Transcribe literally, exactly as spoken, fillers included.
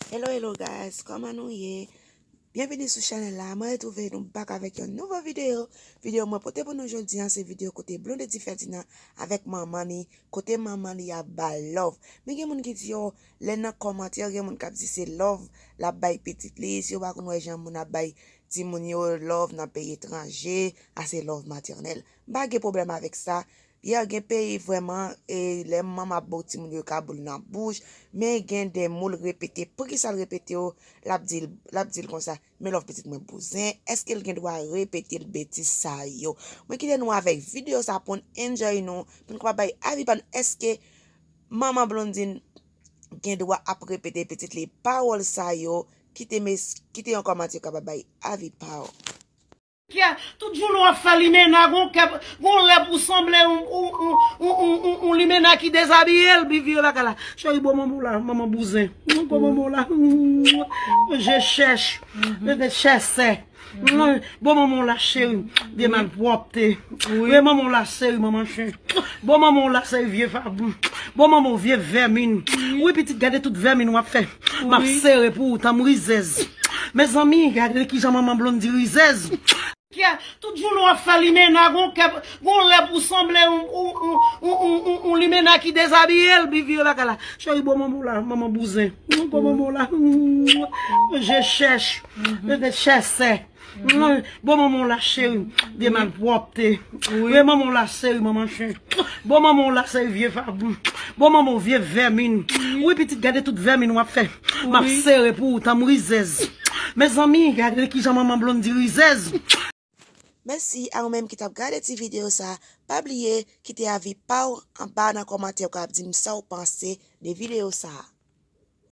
Hello, hello guys, kòman nou ye? Byenvini sou chanèl la. Mwen retwouve nou back avèk yon nouvo videyo. Videyo mwen pote pou nou jodi a se videyo kote Blondedy Ferdinand avèk manman li, kote manman li ap ba love. Men gen moun ki di yo, lè nan kòmantè, gen moun k ap di se love l ap bay pitit li, si yo pa konn wè jan moun ap bay timoun yo love nan peyi etranje, a se love matènèl. M pa gen pwoblèm avèk sa. Yè gen peyi vrèman, e lè manman ap ba w timoun yo, yo ka ba w l nan bouch, men gen de mo l repete. Poukisa l repete yo? L ap di l, l ap di l konsa, men love pitit mwen bouzen, èske l gen dwa repete l betiz sa yo? Mwen kite nou avèk videyo sa pou n enjoy nou, pou n kapab bay avi pa n, èske manman Blondedy gen dwa ap repete pitit li pawòl sa yo? Kite mes, kite yon kòmantè kapab bay avi pa w. Kè, tout jounen w ap fè limena, gon kè, gon lè pou sanble yon, yon, yon, yon, yon, yon limena ki dezabiye l, bi vire bagay la. Cheri, bon manman w la, manman bouzen. Bon manman w la. Je chèch. Je chèch. Bon manman w la, cheri. De malpwòpte. Wi, manman w la, cheri, manman chen. Bon manman w la, cheri, vye vagabon. Bon manman w, vye vèmin. Wi, pitit, gade tout vèmin w ap fè. M ap sere pou ou, tanm rizèz. Mezanmi, gade kijan manman Blondedy rizèz. Kè, tout jounen w ap fè limena, gon kè, gon lè pou sanble yon, yon, yon, yon, yon, yon limena ki dezabiye l, bi vire bagay la. Cheri, bon manman w la, manman bouzen. Bon manman w la. Je chèch. Je chèch. Bon manman w la, cheri. De malpwòpte. Wi, manman w la, cheri, manman chen. Bon manman w la, cheri, vye vagabon. Bon manman w, vye vèmin. Wi, pitit, gade tout vèmin w ap fè. M ap sere pou ou, tanm rizèz. Mezanmi, gade kijan manman Blondedy rizèz. Mèsi a ou menm ki t ap gade ti videyo sa. Pa bliye kite avi pa w anba nan kòmantè, w ka ap di m sa w panse de videyo sa.